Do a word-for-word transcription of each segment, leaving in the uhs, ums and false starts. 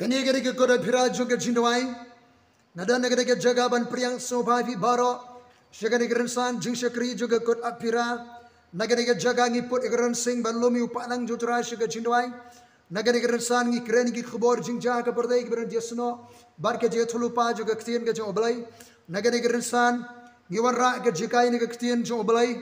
Kane ka dei ka kot aphira jong ka jingduwai. Nga don na kane ka jaka ban pdiang sngewbha ïa phi baroh sha kane ka rynsan jingshakri jong ka kot aphira. Na kane ka jaka ngi put ïa ka rynsan ban lum ïa u paidlang jong U Trai sha ka jingduwai. Na kane ka rynsan ngi kren ïa ki khubor jingjia ha ka pyrthei kiba don jingïasnoh bad ka jingïathuhlypa jong ka ktien ka jong U Blei. Na kane ka rynsan ngi wanrah ka jinghikai na ka ktien jong U Blei.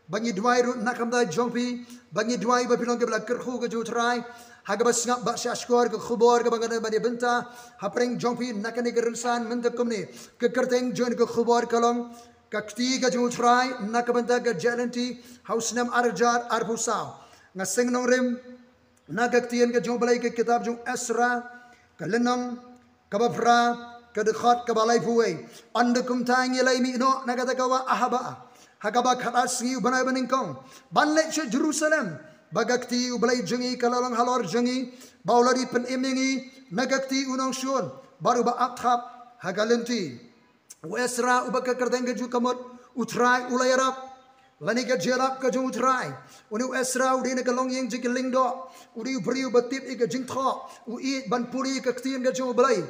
Ba ngi duwai ruh na ka bynta jong phi, ba ngi duwai ba phin long kiba la kyrkhu ka jong U Trai. Ha kaba sngap bad shahshkor ka khubor kaba nga don ban ïa bynta hapdeng jong phi na kane ka rynsan mynta kumne. Ka kyrteng jong ka khubor ka long Ka Kti ka jong U Trai na ka bynta ka jingïaid lynti ha u snem ar hajar arphew saw. Nga seng nongrim na ka ktien ka jong U Blei, ka kitab jong u Esra, ka lynnong kaba phra, ka dkhot kaba laiphew wei. Ynda kumta ngi la mih noh na kata ka wah Ahaba ha kaba khatar sngi u bnai ba nyngkong ban leit sha Jerusalem, ba ka kti U Blei jong ngi ka la long halor jong ngi, ba u la ri pynim ïa ngi na ka kti u nongshun bad uba ap thap ha ka lynti. U Esra uba ka kyrteng ka jong u ka mut U Trai u la ïarap, lane ka jingïarap ka jong U Trai. Une u Esra u dei na ka longïing jong ki lyngdoh, u dei u briew uba tip ïa ka jingthoh, u ïeit ban pule ïa ka ktien ka jong U Blei.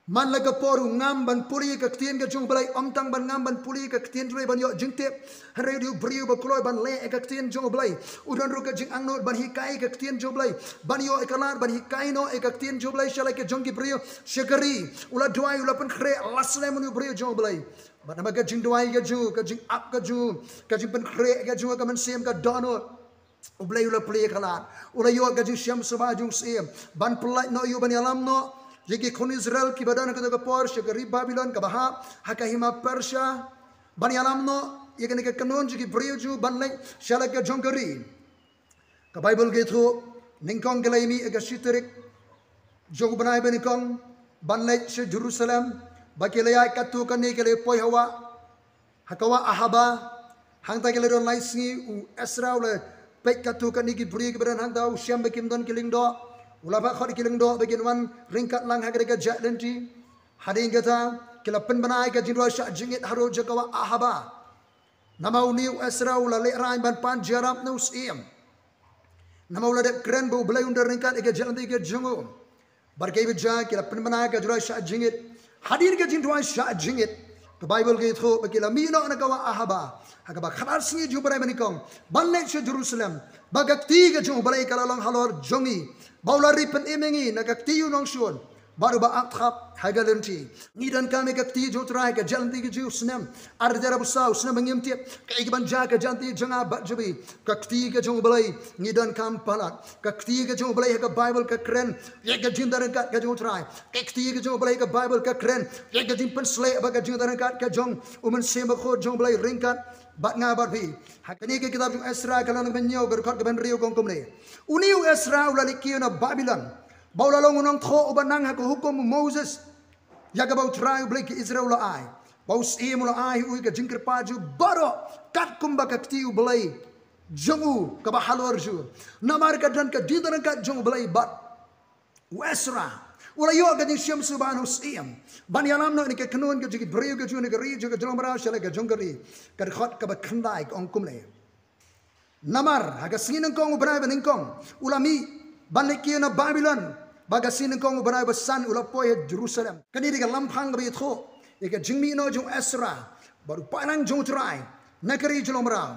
Man la ka por u ngam ban pule ïa ka ktien ka jong U Blei, ym tang ban ngam ban pule ïa ka ktien jong U Blei ban ïoh jingtip, hynrei u dei u briew uba kloi ban leh ïa ka ktien jong U Blei. U don ruh ka jingangnud ban hikai ïa ka ktien jong U Blei, ban ïoh ïa ka lad ban hikai noh ïa ka ktien jong U Blei sha la ka jong ki briew sha ka ri. U la duwai, u la pynkhreh, la slem une u briew jong U Blei. Bad namar ka jingduwai ka jong u, ka jingap ka jong u, ka jingpynkhreh ka jong u, ka mynsiem ka dohnud, U Blei u la plie ïa ka lad. U la ïoh ka jingshem sngewbha jong u Syiem ban pyllait noh ïa u, ban ïalam noh ïa ki khun Israel kiba don ha kata ka por sha ka ri Babilon kaba hap ha ka hima Persia, ban ïalam noh ïa kane ka kynhun jong ki briew jong u ban leit sha la ka jong ka ri. Ka Baibl ka ïathuh, nyngkong ki la ïa mih ha ka shi tarik jong u bnai ba nyngkong ban leit sha Jerusalem, ba ki la ïaid katto katne, ki la ïa poi ha wah, ha ka wah Ahaba. Hangta ki la don lai sngi, u Esra u la peit katto katne ki briew kiba don hangta, u shem ba kim don ki lyngdoh, u la phah khot ïa ki lyngdoh ba kin wan ryngkat lang ha kata ka jingïaid lynti. Hadien kata ki la pynbna ïa ka jingduwai shah jingit haduh jong ka wah Ahaba. Namar une u Esra u la lehraiñ ban pan jingïarap na u Syiem. Namar u la dep kren ba U Blei un don ryngkat ïa ka jingïaid lynti ka jong u. Bad kaei ba jia, ki la pynbna ïa ka jingduwai shah jingit. Hadien ka jingduwai shah jingit, ka Baibl ka ïathuh ba ki la mih noh na ka wah Ahaba ha kaba khatar sngi jong u bnai ba nyngkong ban leit sha Jerusalem, ba ka kti ka jong U Blei ka la long halor jong ngi, ba u la ri pynim ïa ngi na ka kti u nongshun bad uba ap thap ha ka lynti. Ngi donkam ïa ka kti jong U Trai ha ka jingïaid lynti ka jong u snem ar hajar arphew saw, u snem ba ngim tip kaei kaban jia ha ka jingïaid lynti jong nga bad jong phi. Ka kti ka jong U Blei ngi donkam palat. Ka kti ka jong U Blei ha ka Baibl ka kren ïa ka jingdon ryngkat ka jong U Trai. Ka kti ka jong U Blei ha ka Baibl ka kren ïa ka jingpynshlur bad ka jingdon ryngkat ka jong U Mynsiem Bakhuid jong U Blei ryngkat bad nga bad phi. Ha kane ka kitab jong u Esra ka lynnong kaba hynñiew, ka dkhot kaba hynriew ka ong kumne: Une u Esra u la leit kiew na Babilon, ba u la long u nongthoh uba nang ha ka hukum u Moses, ïa kaba U Trai U Blei ki Israel u la ai, ba u Syiem u la ai ha u ïa ka jingkyrpad jong u baroh, katkum ba ka kti U Blei jong u kaba halor jong u. Namar ka don ka jingdon ryngkat jong U Blei bad u Esra, u la ïoh ka jingshem sngewbha na u Syiem ban ïalam noh ïa ka kynhun ka jong ki briew ka jong u na ka ri jong ka jinglong mraw sha la ka jong ka ri. Ka dkhot kaba khyndai ka ong kumne: Namar ha ka sngi nyngkong u bnai ba nyngkong u la mih ban leit kiew na Babilon, bad ka sngi nyngkong u bnai ba san u la poi ha Jerusalem. Kane dei ka lamphang kaba ïathuh ïa ka jingmih noh jong u Esra bad u paidlang jong U Trai na ka ri jinglong mraw.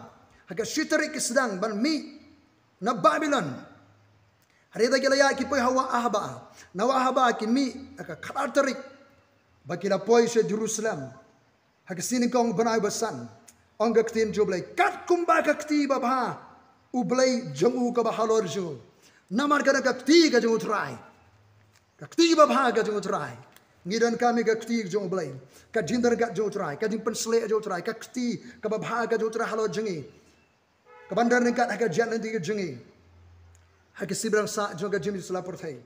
Ha ka shi tarik ki sdang ban mih na Babilon. Hadien kata ki la ïaid ki poi ha wah Ahaba. Na wah Ahaba ki mih ha ka khatar tarik ba ki la poi sha Jerusalem ha ka sngi nyngkong bnai ba san. Ong ka ktien jong U Blei: Katkum ba ka kti babha U Blei jong u kaba halor jong u. Namar ka don ka kti ka jong U Trai. Ka kti babha ka jong U Trai. Ngi donkam ïa ka kti ka jong U Blei. Ka jingdon ryngkat jong U Trai, ka jingpynshlur jong U Trai, ka kti kaba bha ka jong U Trai halor jong ngi, kaban don ryngkat ha ka jingïaid lynti ka jong ngi ha ka sngi ba dang sah jong ka jingmih sla pyrthei.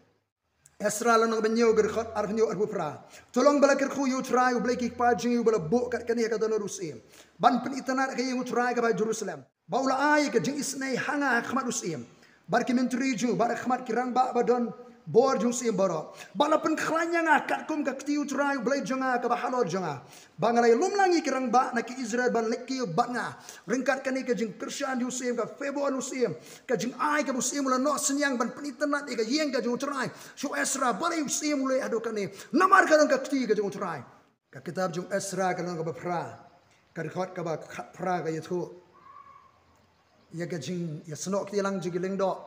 Esra lynnong ba hynñiew, ka dkhot ar hynñiew, arphew phra: To long ba la kyrkhu ïa U Trai U Blei ki kpa jong ngi, uba la buh kat kane ha ka dohnud u Syiem, ban pynitynnad ha ka ïing U Trai kaba ha Jerusalem, ba u la ai ïa ka jingisynei ha nga ha khmat u Syiem bad ki myntri jong u, bad ha khmat ki rangbah ba don bor jong u syiem baroh. Ba la pynkhlaiñ ïa nga katkum ka kti u Trai u Blei jong nga kaba halor jong nga, ba nga la ïalum lang ïa ki rangbah na ki Israel ban leit kiew bad nga. Ryngkat kane ka jingkyrshan jong u syiem, ka favor u syiem, ka jingai kaba u syiem u la noh synñiang ban pynitynnad ïa ka ïing ka jong u Trai sha u Esra, balei u syiem u leh haduh kane? Namar ka don ka kti ka jong u Trai. Ka kitab jong u Esra ka lynnong kaba phra, ka dkhot kaba khatphra ka ïathuh ïa ka jingïasnoh kti lang jong ki lyngdoh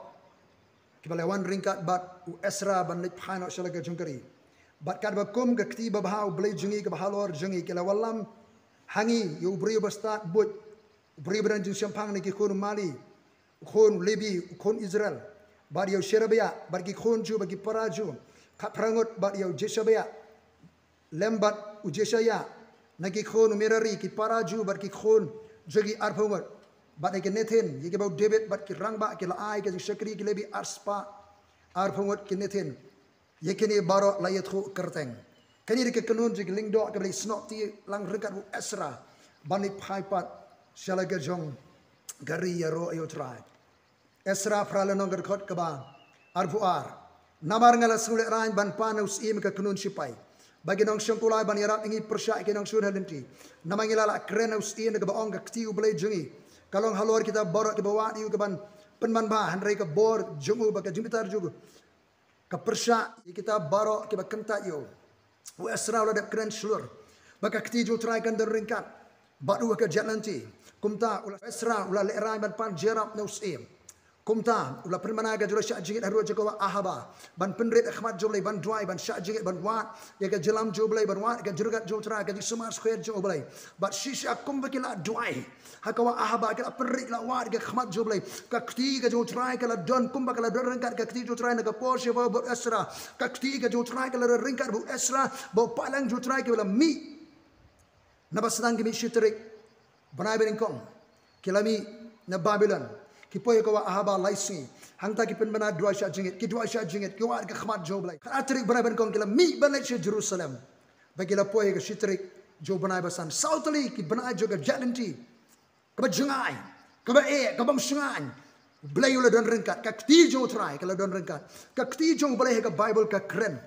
kiba la wan ryngkat bad u Esra ban leit phai noh sha la ka jong ka ri. Bad katba kum ka kti babha u Blei jong ngi kaba halor jong ngi, ki la wallam ha ngi ïa u briew ba stad buit, u briew ba don jingshemphang na ki khun u Mali, u khun u Lebi, u khun Israel, bad ïa u Sherebia bad ki khun Jiw bad ki para Jiw khatphra ngut, bad ïa u Jeshabia lem bad u Jeshaia na ki khun u Merari, ki para Jiw bad ki khun jong ki arphew ngut, bad ïa ki Nethin, ïa kiba u David bad ki rangbah ki la ai ka jingshakri, ki Lebi arspah arphew ngut ki Nethin. Ïa kine baroh la ïathuh kyrteng. Kane dei ka kynhun jong ki lyngdoh kaba la ïasnoh kti lang ryngkat u Esra ban leit phai pat sha la ka jong ka ri ïaroh ïa u Trai. Esra phra lynnong, ka dkhot kaba arphew ar. Namar nga la sngewlehrain ban pan na u syiem ïa ka kynhun shipai, ba kin ym shong kulai ban ïarap ïa ngi pyrshah ïa ki nongshun ha lynti. Namar ngi la lah kren na u syiem da kaba ong, ka kti u Blei jong ngi ka long halor kita baroh kiba wad ïa u, ka ban pynman bha, hynrei ka bor jong u bad ka jingbitar jong u ka pyrshah ïa kita baroh kiba kyntait ïa u. U Esra u la dep kren shlur ba ka kti jong u Trai kan don ryngkat bad u ha ka jait lynti. Kumta u la, Esra u la lehrain ban pan jingïarap na u syiem. Kumta u la pynbna ka jingduwai shah jingit ha ruh jong ka wah Ahaba, ban pynrit ha khmat jong u Blei, ban duwai, ban shah jingit, ban wad ïa ka jingïalam jong u Blei, ban wad ïa ka jingryngkat jong u Trai, ka jingsumar skhem jong u Blei. Bad shisha kumba ki la duwai ha ka wah Ahaba, ki la pynrit, ki la wad ïa ka khmat jong u Blei, ka kti ka jong u Trai ka la don, kumba ka la don ryngkat ka kti jong u Trai na ka por shaba bad u Esra. Ka kti ka jong u Trai ka la don ryngkat bad u Esra, bad u paidlang jong u Trai kiba la mih na ba sdang ki mih shi tarik bnai ba nyngkong, ki la mih na Babilon. Ki poi ha ka wah Ahaba lai sngi. Hangta ki pynbna duwai shah jingit, ki duwai shah jingit, ki wad ïa ka khmat jong u Blei. Khatar tarik bnai ba nyngkong ki la mih ban leit sha Jerusalem, ba ki la poi ha ka shi tarik jong u bnai ba san. Saw tylli ki bnai jong ka jait lynti kaba jngai, kaba eh, kaba ym shngaiñ, u Blei u la don ryngkat, ka kti jong u Trai ka la don ryngkat. Ka kti jong u Blei ha ka Baibl ka kren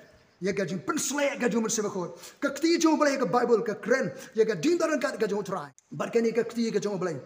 ïa ka jingpynshlei ka jong u Mynsiem Bakhuid. Ka kti jong u Blei ha ka Baibl ka kren ïa ka jingdon ryngkat ka jong u Trai. Bad kane ka kti ka jong u Blei,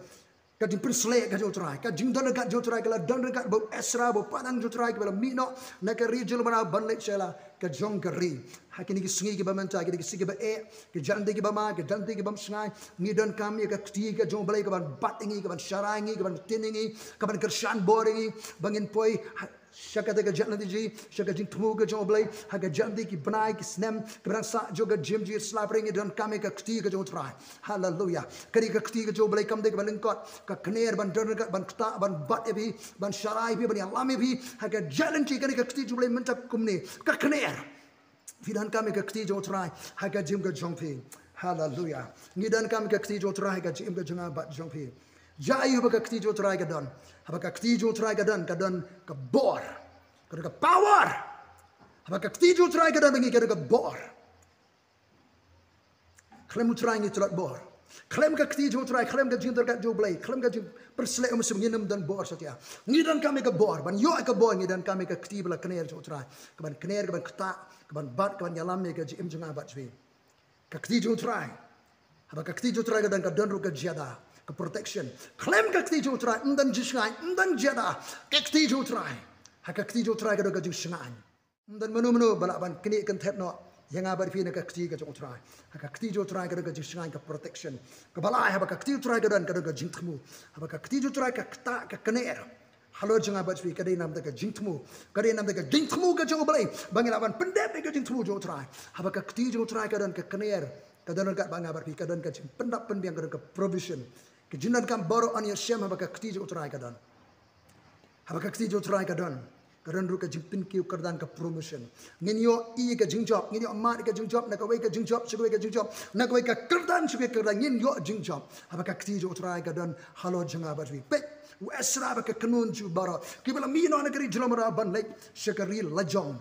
ka jingpynshlei ka jong u Trai, ka jingdon ryngkat jong u Trai ka la don ryngkat bad u Esra, bad u paidlang jong u Trai kiba la mih noh na ka ri jong u Laban ban leit sha la ka jong ka ri. Ha kine ki sngi kiba mynta, kine ki sngi kiba eh, ki jait lynti kiba ma, ki jait lynti kiba ym shngaiñ, ngi donkam ïa ka kti ka jong u Blei ka ban bat ïa ngi, ka ban sharai ïa ngi, ka ban ktien ïa ngi, ka ban kyrshan bor ïa ngi ba ngin poi ha, sha kata ka jait lynti, sha ka jingthmu ka jong u Blei, ha ka jait lynti, ki bnai, ki snem kiba dang sah jong ka jingim jingslap, ngi donkam ïa ka kti ka jong u Trai. Haleluya. Ka dei ka kti ka jong u Blei, kam dei kaba lyngkot, ka kner ban don ryngkat, ban ktah, ban bat ïa phi, ban sharai ïa phi, ban ïalam ïa phi ha ka jait lynti. Ka dei ka kti jong u Blei mynta kumne, ka kner. Phi donkam ïa ka kti jong u Trai ha ka jingim ka jong phi. Haleluya. Ngi donkam ïa ka kti jong u Trai ha ka jingim ka jong nga bad jong phi. Ïa aïu ba ka kti jong u Trai ka don? Haba ka kti jong u Trai ka don, ka don ka bor, ka don ka power. Haba ka kti jong u Trai ka don, ngi ka don ka bor. Khlem u Trai ngi tlot bor. Khlem ka kti jong u Trai, khlem ka jingdon ryngkat jong u Blei, khlem ka jingpynshlei u Mynsiem, ngin ym don bor satia. Ngi donkam ïa ka bor, ban ïoh ïa ka bor ngi donkam ïa ka kti ba la kner jong u Trai, ka ban kner, ka ban ktah, ka ban bat, ka ban ïalam ïa ka jingim jong nga bad jong phi. Ka kti jong u Trai. Haba ka kti jong u Trai ka don, ka don ruh ka jada, ka protection. Khlem ka kti jong u Trai ym don jingshngaiñ, ym don jada. Ka kti jong u Trai, ha ka kti jong u Trai ka don ka jingshngaiñ. Ym don mano mano ba lah ban knieh kynthet noh ïa nga bad phi na ka kti ka jong u Trai. Ha ka kti jong u Trai ka don ka jingshngaiñ, ka protection. Kaba lai, haba ka kti u Trai ka don, ka don ka jingthmu. Haba ka kti jong u Trai ka ktah, ka kner halor jong nga bad phi, ka dei namar ka jingthmu. Ka dei namar ka jingthmu ka jong u Blei ba ngi lah ban pyndep ïa ka jingthmu jong u Trai. Haba ka kti jong u Trai ka don, ka kner, ka don ryngkat bad nga bad phi, ka don ka jingpyndap pynbiang, ka don ka provision. Ka jingdonkam baroh yn ïashem haba ka kti jong u Trai ka don. Haba ka kti jong u Trai ka don, ka don ruh ka jingpynkiew kyrdan, ka promotion. Ngin ïohi ïa ka jingjop, ngin ïoh mad ïa ka jingjop, na kawei ka jingjop sha kawei ka jingjop, na kawei ka kyrdan sha kawei ka kyrdan, ngin ïoh jingjop. Haba ka kti jong u Trai ka don halor jong nga bad phi. Peit, u Esra bad ka kynhun jong u baroh, kiba la mih noh na ka ri jong u Laban ban leit sha ka ri lajong.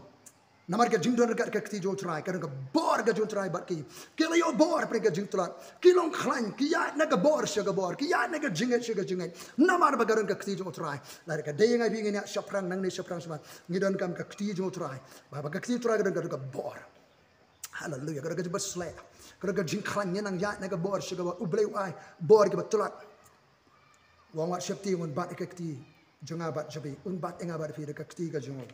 Namar ka jingdon ryngkat ka kti jong U Trai, ka don ka bor ka jong U Trai bad ki. Ki la ïoh bor hapdeng ka jingtlot. Ki long khlaiñ, ki ïaid na ka bor sha ka bor, ki ïaid na ka jingngeit sha ka jingngeit. Namar ba ka don ka kti jong U Trai. Lada ka dei ïa nga bad ïa phi ngin ïaid shaphrang nangne shaphrang shabar, ngi donkam ka kti jong U Trai. Ba, ba ka kti U Trai ka don, ka don ka bor. Haleluya. Ka don ka jingbasleh, ka don ka jingkhlaiñ, ngin nang ïaid na ka bor sha ka bor. U Blei u ai bor kiba tlot. U ong, wat sheptieng, un bat ïa ka kti jong nga bad jong phi, un bat ïa nga bad phi da ka kti ka jong u.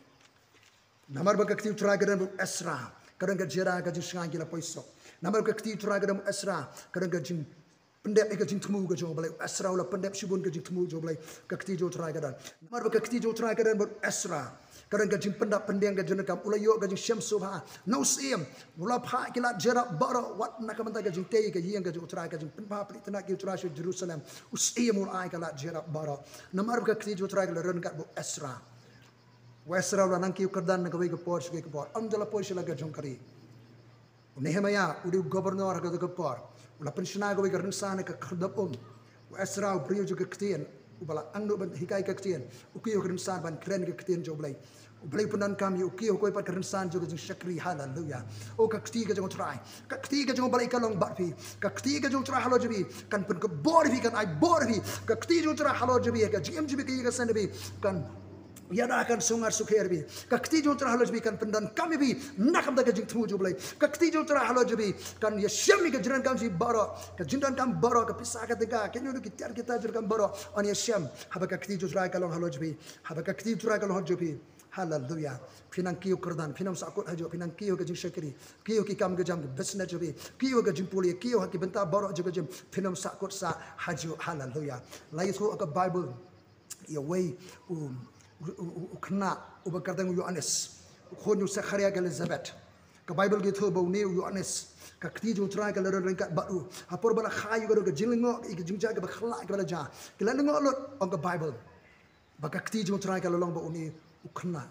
Namar ba ka kti U Trai ka don bad u Esra, ka don ka jingïada, ka jingshngaiñ, ki la poi sok. Namar ba ka kti U Trai ka don bad u Esra, ka don ka jingpyndep ïa ka jingthmu ka jong U Blei. U Esra u la pyndep shibun ka jingthmu jong U Blei, ka kti jong U Trai ka don. Namar ba ka kti jong U Trai ka don bad u Esra, ka don ka jingpyndap pyndiang ka jingdonkam, u la ïoh ka jingshem sngewbha na u syiem. U la phah ki lad jyrap baroh, wat na ka bynta ka jingtei ka ïing ka jong U Trai, ka jingpynbha pynïatynnad ki U Trai sha Jerusalem. U syiem u la ai ka lad jyrap baroh. Namar ba ka kti jong U Trai ka la don ryngkat bad u Esra. U Esra u la nang kiew kyrdan na kawei ka por sha kawei ka por. Ym da la poi sha la ka jong ka ri. U Nehemaïa u dei u governor ha kata ka por. U la pynshna kawei ka rynsan ha ka khyrdop um. U Esra u briew jong ka ktien, uba la angnud ban hikai ka ktien, u kiew ka rynsan ban kren ka ktien jong U Blei. U Blei u pyndonkam ïa u, u kiew kawei pat ka rynsan jong ka jingshakri. Haleluya. O, ka kti ka jong U Trai, ka kti ka jong U Blei ka long bad phi. Ka kti ka jong U Trai halor jong phi kan pynkupbor ïa phi, kan ai bor ïa phi. Ka kti jong U Trai halor jong phi, ka jingim jong phi, ka ïing ka sem jong phi kan ïada, kan sumar sukher ïa phi. Ka kti jong U Trai halor jong phi kan pyndonkam ïa phi na ka bynta ka jingthmu jong U Blei. Ka kti jong U Trai halor jong phi kan ïashem ïa ka jingdonkam jong phi baroh, ka jingdonkam baroh, ka pisa ka tyngka, kino kino ki tiar ki tar jingdonkam baroh, yn ïashem haba ka kti jong U Trai ka long halor jong phi. Haba ka kti U Trai ka long halor jong phi, haleluya, phin nang kiew kyrdan, phin ym sahkut hajuh, phin nang kiew ka jingshakri, kiew ki kam ki jam, ki business jong phi, kiew ka jingpule, kiew ha ki bynta baroh jong ka jingim, phin ym sahkut sah hajuh. Haleluya. La ïathuh ha ka Bible ïa uwei u, u, u, u khynnah uba kyrteng u Ïoannis, u khun u Sakharia bad Elizabeth. Ka Bible ka ïathuh ba une u Ïoannis, ka kti jong U Trai ka la don ryngkat bad u. Ha por ba la kha ïa u ka don ka jinglyngngoh, ka jingjia kaba khlaiñ kaba la jia. Ki la lyngngoh lut, ong ka Bible, ba ka kti jong U Trai ka la long bad une u khynnah,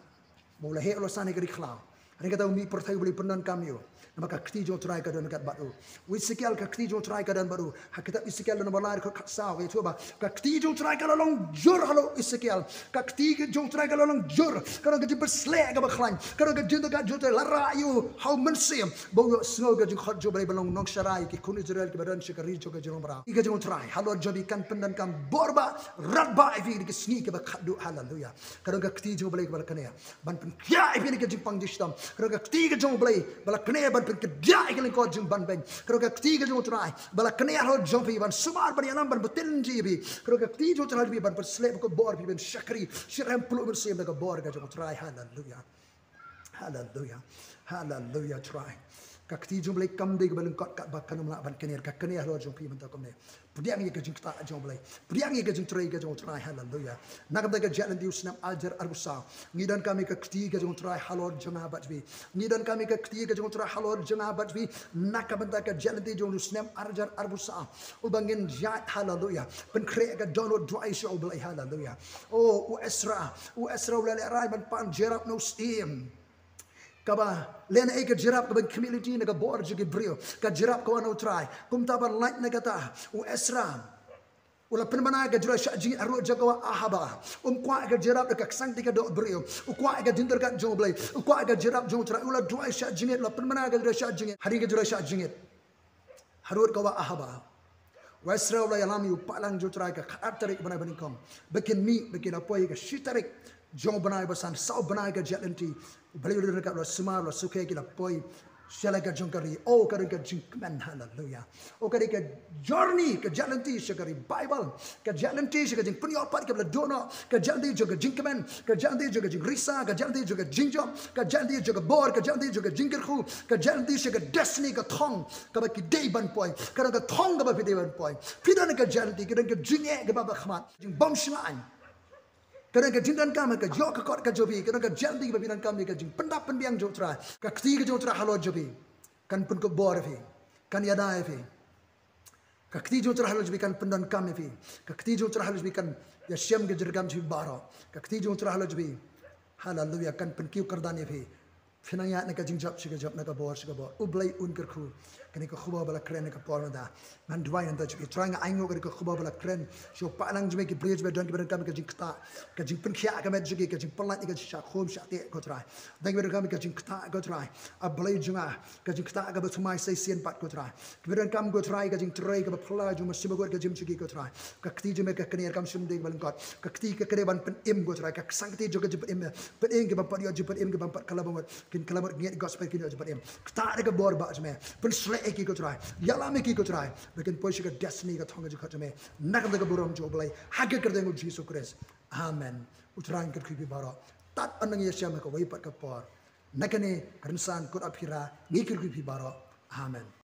ba u la heh u la san ha ka ri khlaw. Hynrei kata u mih pyrthei, U Blei u pyndonkam ïa u. Namar ka kti jong U Trai ka don ryngkat bad u. U Esekiel, ka kti jong U Trai ka don bad u. Ha kitab Esekiel lynnong ba lai, dkhot khatsaw, ka ïathuh ba ka kti jong U Trai ka la long jur halor u Esekiel. Ka kti jong U Trai ka la long jur. Ka don ka jingbasleh kaba khlaiñ, ka don ka jingdonkam jong U Trai, la rah ïa u ha u mynsiem ba u ïohsngew ka jingkhot jong U Blei ban long nongsharai ïa ki khun Israel kiba don sha ka ri jong ka jinglong mraw. Ka kti ka jong U Trai halor jong phi kan pyndonkam bor ba radbah ïa phi ha ki sngi kiba khatduh. Haleluya. Ka don ka kti jong U Blei kaba la kane ban pynkhiah ïa phi na ka jingpang jingshitom. Ka don ka kti ka jong U Blei ba la kane ban pynkhiah ïa ka lyngkot jingbanbeiñ. Ka don ka kti ka jong U Trai ba la kane halor jong phi ban sumar, ban ïalam, ban btin ïa phi. Ka don ka kti jong U Trai ban pynsleh, ban kyrkhu bor ïa phi, ban shakri shitrhem pynlut mynsiem da ka bor ka jong U Trai. Haleluya. Haleluya. Haleluya, Trai. Ka kti jong U Blei kam dei kaba lyngkot katba kan ym lah ban kner, ka kane halor jong phi mynta kumne. Pdiang ïa ka jingktah jong U Blei. Pdiang ïa ka jingtrei ka jong U Trai. Haleluya. Na ka bynta ka jingïaid lynti u snem ar hajar arphew saw, ngi donkam ïa ka kti ka jong U Trai halor jong nga bad jong phi. Ngi donkam ïa ka kti ka jong U Trai halor jong nga bad jong phi. Na ka bynta ka jingïaid lynti jong u snem ar hajar arphew saw, uba ngin ïaid, haleluya, pynkhreh ka dohnud duwai sha U Blei. Haleluya. O, u Esra, u Esra u la lehraiñ ban pan jyrap na u syiem. Kaba lehnohei ka jyrap kaba khmih lynti na ka bor jong ki briew, ka jyrap ka wan na U Trai. Kumta ban lait na kata, u Esra u la pynbna ïa ka jingduwai shah jingit halor jong ka wah Ahaba. Um kwah ïa ka jyrap da ka ksangti ka dohbriew. U kwah ïa ka jingdyrkhat jong U Blei. U kwah ïa ka jyrap jong U Trai. U la duwai shah jingit, u la pynbna ïa ka jingduwai shah jingit. Hadien ka jingduwai shah jingit, harud ka wah Ahaba, u Esra u la ïalam ïa u paidlang jong U Trai ka khatar tarik u bnai ba nyngkong, ba kin mih, ba kin ïa poi ha ka shi tarik jong u bnai ba san, saw bnai ka jingïaid lynti. U Blei u la ryngkat, u la sumar, u la sukhe, ki la poi sha la ka jong ka ri. O, ka dei ka jingkmen, haleluya. O, ka dei ka journey, ka jingïaid lynti sha ka revival, ka jingïaid lynti sha ka jingpynïoh pat kaba la duh noh, ka jingïaid lynti jong ka jingkmen, ka jingïaid lynti jong ka jingrisa, ka jingïaid lynti jong ka jingjop, ka jingïaid lynti jong ka bor, ka jingïaid lynti jong ka jingkyrkhu, ka jingïaid lynti sha ka destiny, ka thong kaba ki dei ban poi. Ka don ka thong kaba phi dei ban poi. Phi don ka jingïaid lynti, ka don ka jingeh kaba bha khmat, jingbym shngaiñ. Ka don ka jingdonkam, ka ïoh ka kot ka jong phi, ka don ka jingïaid lynti kaba phi donkam ïa ka jingpyndap pynbiang jong U Trai. Ka kti ka jong U Trai halor jong phi kan pynkupbor ïa phi, kan ïada ïa phi. Ka kti jong U Trai halor jong phi kan pyndonkam ïa phi. Ka kti jong U Trai halor jong phi kan ïashem ka jingdonkam jong phi baroh. Ka kti jong U Trai halor jong phi, haleluya, kan pynkiew kyrdan ïa phi. Pynïaid na ka jingjop sha ka jop, na ka bor sha ka bor. U Blei un kyrkhu. Kane ka khubor ba la kren na ka por mynta. Ngan duwai nangta jong phi. Trai, nga ai nguh kane ka khubor ba la kren sha u paidlang jong me, ki briew jong me, don kiba donkam ka jingktah, ka jingpynkhiah ka met jong ki, ka jingpyllait ïa ka jingshah khum shah teh, ko Trai. Don kiba donkam ka jingktah, ko Trai. A Blei jong nga, ka jingktah kaba thymmai sa shisien pat, ko Trai. Kiba donkam, ko Trai, ka jingtrei kaba phylla jong u Mynsiem Bakhuid ka jingim jong ki, ko Trai. Ka kti jong me ka kane ruh kam shym dei kaba lyngkot. Ka kti ka kane ban pynim, ko Trai. Ka ksangkti jong ka jingpynim, pynim kiba pat ïoh jingpynim kiba pat kylla bamut. Kin kylla bamut, ngeit gospel, kin ïoh jingpynim. Ktah da ka bor ba jong me. Pynshlur ïa ki, ko Trai. Ïalam ïa ki, ko Trai, ba kin poi sha ka destiny, ka thong ka jingkhot jong me. Na ka bynta ka burom jong u Blei, ha ka kyrteng u Jisu Khrist. Amen. U Trai un kyrkhu ïa phi baroh. Tad ban nang ïashem ha kawei pat ka por. Na kane ka rynsan kut aphira, ngi kyrkhu ïa phi baroh. Amen.